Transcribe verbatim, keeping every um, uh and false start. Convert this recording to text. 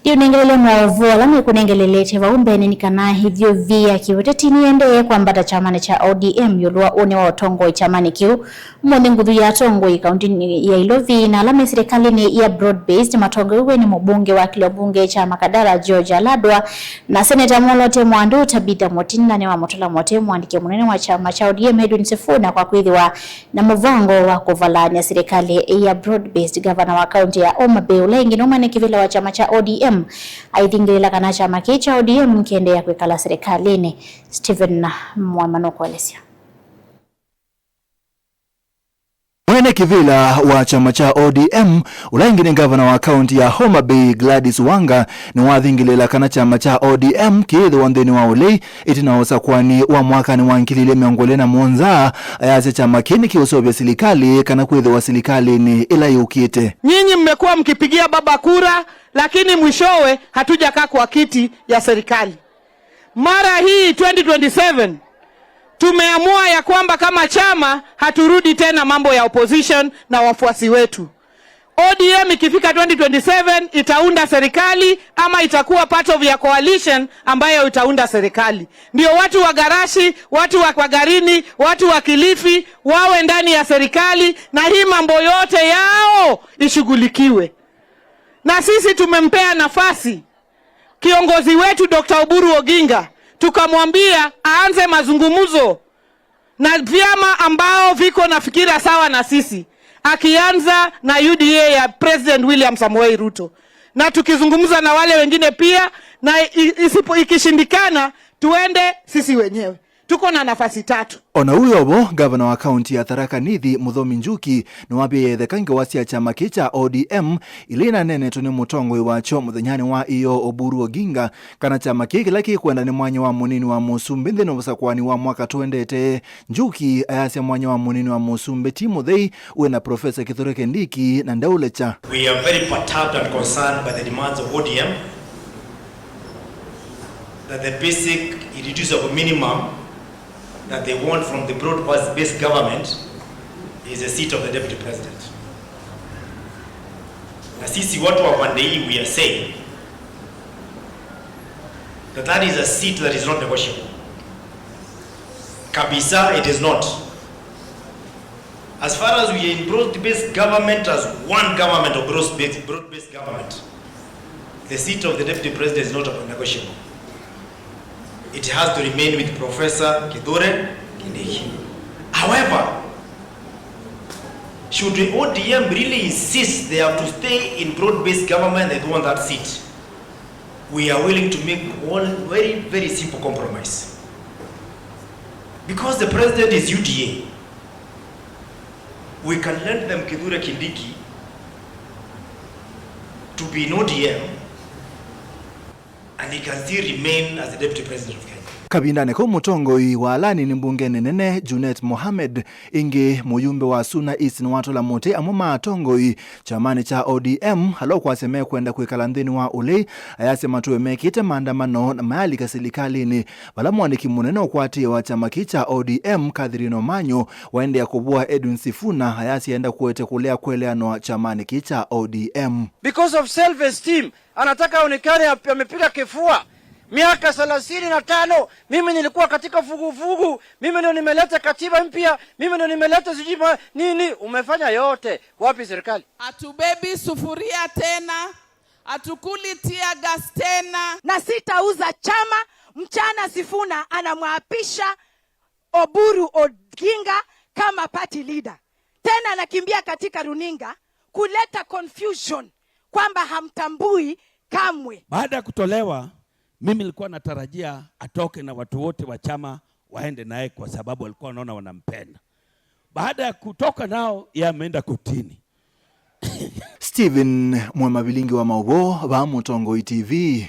Ĩũnengelele maũvoo ala nĩkũnengelelete vau mbeenĩ nĩ kana ĩthyũvi ya kĩũteti nĩyendee kwambata kyamanĩ kya O D M ĩũlũ wa ũnĩ wa ũtongoi kyamanĩ kĩu. Ũmũnthĩ nguthu ya atongoi kauntinĩ ya Ilovi na ala me silikalĩnĩ ya broad based matongoew'e nĩ mũmbunge wa kĩlio mbunge kya Makadara George Aladwa na seneta mwolote Mwandu Tabitha Mutini na nĩwamũtũla mũtĩ mũandĩki mũnene wa kyama kya O D M Edwin Sifuna kwa kwĩthĩwa na mũvango wa kũvalaany'a silikalĩ ya broad based. Gavana wa kaunti ya Homa Bay ũla ĩngĩ nũmwe nĩ kĩvĩla wa kyama kya O D M aithingĩlĩla kana kyama kĩĩ kya O D M kĩendeea kwĩkala silikalĩnĩ. Stephen Mwema nũkũelesya. Mwene kĩvĩla wa kyama kya O D M, ũla ĩngĩ nĩ ngavana wa kaunti ya Homa Bay, Gladys Wanga, nĩwathingĩlĩla kana kyama kya O D M kĩĩthĩwa nthĩnĩ wa ũlei ĩtina wa ũsakwani wa mwakanĩ wa ngili ilĩ mĩongo ĩlĩ na mũonza, ayasya kyama kĩĩ nĩkĩũseũvya silikalĩ kana kwĩthĩwa silikalĩnĩ ĩla yũkĩte. Nyinyi mmekuwa mkipigia baba kura, lakini mwishowe hatujakaa kwa kiti ya serikali. Mara hii twenty twenty-seven, tumeamua ya kwamba kama chama haturudi tena mambo ya opposition na wafuasi wetu. O D M ikifika twenty twenty-seven itaunda serikali ama itakuwa part of ya coalition ambayo itaunda serikali. Ndio watu wa Garashi, watu wa Magarini, watu wa Kilifi wawe ndani ya serikali na hii mambo yote yao ishughulikiwe. Na sisi tumempea nafasi kiongozi wetu Doctor Oburu Oginga, tukamwambia aanze mazungumzo na vyama ambao viko na fikira sawa na sisi, akianza na U D A ya President William Samoei Ruto, na tukizungumza na wale wengine pia, na i-, isipo-, ikishindikana tuende sisi wenyewe. Tuko na nafasi tatu. O na ũu o vo, ngavana wa kaunti ya Tharaka Nithi, Muthomi Njuki, nĩwambĩĩe ĩtheka ngewa sya kyama kĩĩ kya O D M ila inaneenetwe nĩ mũtongoi wakyo mũthenyanĩ wa ĩyoo, Oburu Oginga, kana kyama kĩĩ kĩla kĩkwenda nĩ mwanya wa mũnini wa mũsumbĩ nthĩnĩ wa ũsakwani wa mwaka tũendete. Njuki ayasya mwanya wa mũnini wa mũsumbĩ ti mũthei, wĩ na Profesa Kithure Kindiki na ndaũlekya. We are very perturbed and concerned by the demands of O D M that the basic irreducible minimum that they want from the broad-based government is a seat of the deputy president. Na sisi watu wa pande hii, we are saying that that is a seat that is not negotiable. Kabisa, it is not. As far as we are in broad-based government, as one government of broad-based, broad-based government, the seat of the deputy president is not negotiable. It has to remain with Professor Kithure Kindiki. However, should the O D M really insist they have to stay in broad-based government, they don't want that seat, we are willing to make one very, very simple compromise. Because the president is U D A, we can lend them Kithure Kindiki to be in O D M and he can still remain as the deputy president of Kenya. Kavindanĩ kau, mũtongoi wa Alani nĩ mbungenĩ nene Junet Mohamed, ĩngĩ mũyumbe wa Suna East nĩwatũla mũtĩ amwe ma atongoi kyamanĩ kya O D M ala ũkwasya mekwenda kwĩkala nthĩnĩ wa ũlei, ayasya matũe mekĩte maandamano na mayalika silikalĩnĩ, vala mũandĩki mũnene ũkwatĩĩe wa kyama kĩĩ kya O D M, Catherine Omanyo, waendeea kũvũa Edwin Sifuna, ayasya enda kũete kũlea kweleanwa kyamanĩ kĩĩ kya O D M. Because of self-esteem, anataka aonekane ap-, amepiga kifua. Miaka thelathini na tano, mimi nilikuwa katika vuguvugu, mimi ndio nimeleta katiba mpya, mimi ndio nimeleta sijui ma-, nini, umefanya yote. Wapi serikali? Hatubebi sufuria tena, hatukuli tear gas tena. Na sitauza chama. Mchana Sifuna anamwapisha Oburu Oginga kama party leader. Tena anakimbia katika runinga kuleta confusion kwamba hamtambui kamwe. Baada ya kutolewa, mimi nilikuwa natarajia atoke na watu wote wa chama waende naye kwa sababu walikuwa wanaona wanampenda. Baada ya kutoka nao, yeye ameenda kotini. Stephen Mwema, vilingi wa maũvoo, vaa Mũtongoi T V.